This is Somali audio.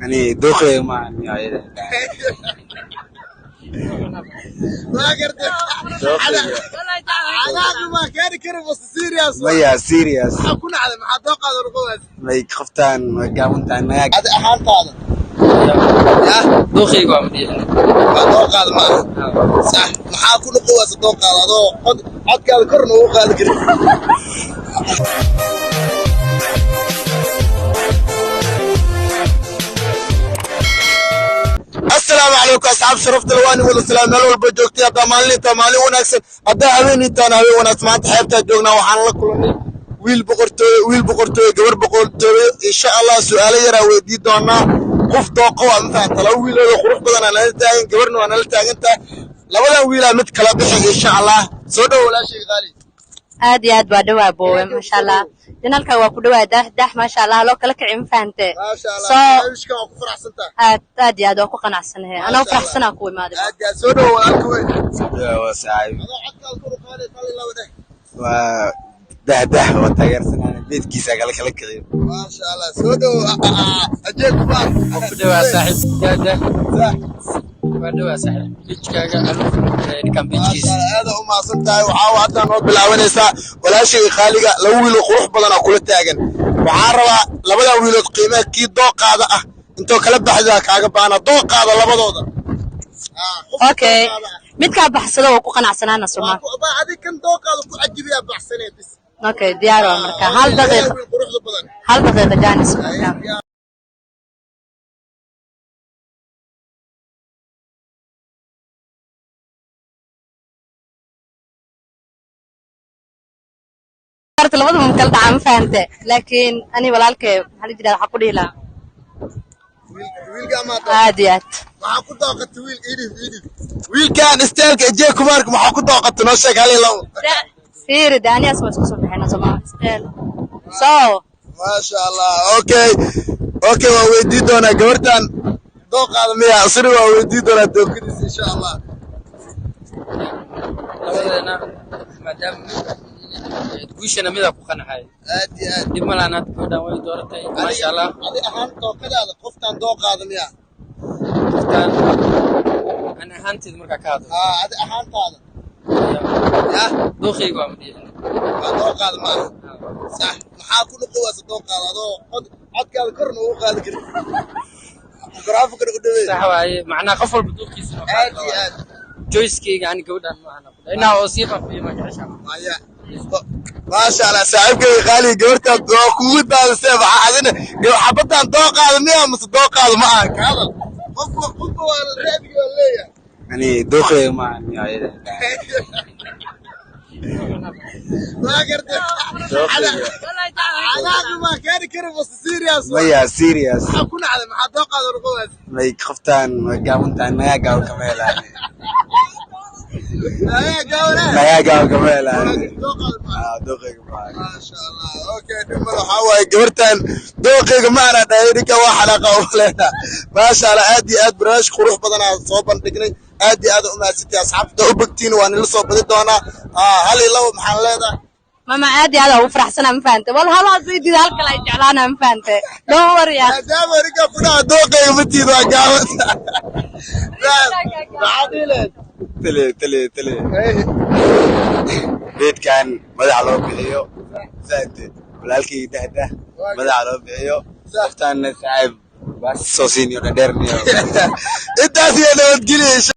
Ani dooqeyga ma ahan. Waa gartay. Xanaaqi ma keeni kari mase serious? Maya, serious. Maxaa ku nacday? Maxaa dooqaada noqon? Like, qoftaan way gaabantahay nagaa. Adi ahaantaada yah? Dooqeyga waa madiixin. Waa dooqaada ma aha, sax? Maxaa ku noqon waysa dooqaada adoo codkaada korna ugu qaadi karin? Asalaamu calaykum, asxaab sharafta leh, waan wada salaam meel walba joogtay. Haddaa maalintaa maalin wanaagsan, haddaa habeenintaan habeen wanaagsan. Maanta xeebtaa joognaa, waxaan la kulannay wiil boqortooye, wiil boqortooye, gabar boqortooye. Insha Allah su'aalo yaraa weydii doonaa. Qof dooqa waa, ma fahanta? Laba wiilood oo qurux badan aa nala taagan, gabarna waa nala taagan tahay. Labadan wiilaa mid kala bixi insha Allah. Soo dhow, walaashayga qaali. Aad iyo aad baa dhawaa, boowe, maasha Allah. Channelka waa ku dhawaa, dah dah, maasha Allah, loo kala kici, ma fahante? Maasha Allah. So barnaamijkan waa ku faraxsantahay? Aad aad iyo aad waa ku qanacsanahay, anoo faraxsanaa ku imaaday. Aad iyo aad. Soo dhow, walaalka weyn. Waa saaxiib. Adoo codkaada kor u qaaday, fal ilaa wadeh. Waa dahdah, waa taageersanaan, beedkiisa kala kala kiciyo. Maasha Allah. Soo dhow, ajeeg kubaar. Ku dhawaa, saaxiib daada. Sax. Waa dhawaa, saaxiib, pagekaaga aluuf ninkan pagekiisa. Aad u mahadsan tahay. Waxaa hadda noo bilaabanaysaa, walaashayga qaaliga, laba wiiloo qurux badan oo kula taagan. Waxaan rabaa labada wiilood qiimaha kii dooqaada ah intoo kala baxdaa kaaga baana dooqaada labadooda. Qofka Okay. dooqaada ah. Midkaa baxsado waa ku qanacsanaana, suma? Adig kan dooqaada ku cajibiyaa baxsanee bis. Okay, diyaar waa marka. Hal daqiiqa. Wiil quruxda badan. Hal daqiiqa jaanis marka. Horta labadaba ma kala dhacaa, ma fahante? Laakiin ani walaalkay maxaa la jiraa, waxaa ku dhihi lahaa Wiilka ama aad iyo aad. Maxaa ku dooqatay wiil? Idhif idhif wiilkan isteelka ejee kumaarka maxaa ku dooqatay? Noo sheeg hal iyo labo. Fiiri de, anigaas waa isku soo baxayna, soma? So Maasha Allah. Okay, waa weydii doonaa gabartan dooqaada miya asri, waa weydii doonaa dookadiisa insha Allah. Labadeena maadaama guushana midaa ku qanacay. Aad iyo aad. Dhib ma lahan, hadda gabadhan way dooratay, maasha Allah. Adi ahaan dooqadaada, qoftan dooqaada miya? Qoftaan ani ahaanteed markaa ka hadlo. Aa, adi ahaantaada yah? Dooqeyga waa madiixin. Waa dooqaada ma aha, sax? Maxaa ku noqon waysa dooqaada adoo codkaada korna ugu qaadi karin, mikrofonkana u dhaweey? Sax waaye, macnaha qof walba dooqiisa. Aad iyo aad. Choicekeyga ani gabadhan ma ahana, inaa oo sii fafiyo ma jecesha. Maya, maasha Allah, saaxiibkayga qaaliga, gabartaad waa kugu daadisee. Maxaa adina xabaddan dooqaada miya mase dooqaada ma aha? Ka hadal. Qofka waa raadiga waa leeyahay. Ani dooqeyga ma ahan. Waa gartay. Xanaaqi ma keeni kari mase serious? Maya, serious. Maxaa ku nacday? Maxaa dooqaada noqon waysa? Like, qoftaan way gaabantahay, nagaa gaaban kama helaan. Ayaa gaabana. Nagaa gaaban kama helaan. Dooqaada ma aha. Ah, dooqeyga ma ahan. Maasha Allah. Okay, dhimar waxaa waaye gabartan dooqeyga ma ana dhahay, ninka waa xanaaqa u leedahay. Maasha Allah, aad iyo aad barnaamij qurux badan aan soo bandhignay. Aad iyo aad u mahadsantahay asxaabta u bogtiin, waa nila soo badi doonaa. Hal iyo labo maxaan leedahay? Mama, aad iyo aad ugu faraxsanaa, ma fahante? Wal hal hadduu diido, hal kale ay jeclaanaa, ma fahante? Don't worry ya. Maadaama ninka ku dhaha dooqeyga ma tiid, waa gaabanta. Maxaad dhihi lahayd? Tele tele tele beedkan madaxa loo bixiyo, fahante? Walaalkay dahdah madaxa loo bixiyo, qoftaana saaxiib baas soo siiniyo dhadheerniyo. Intaas iyo nabadgelyo.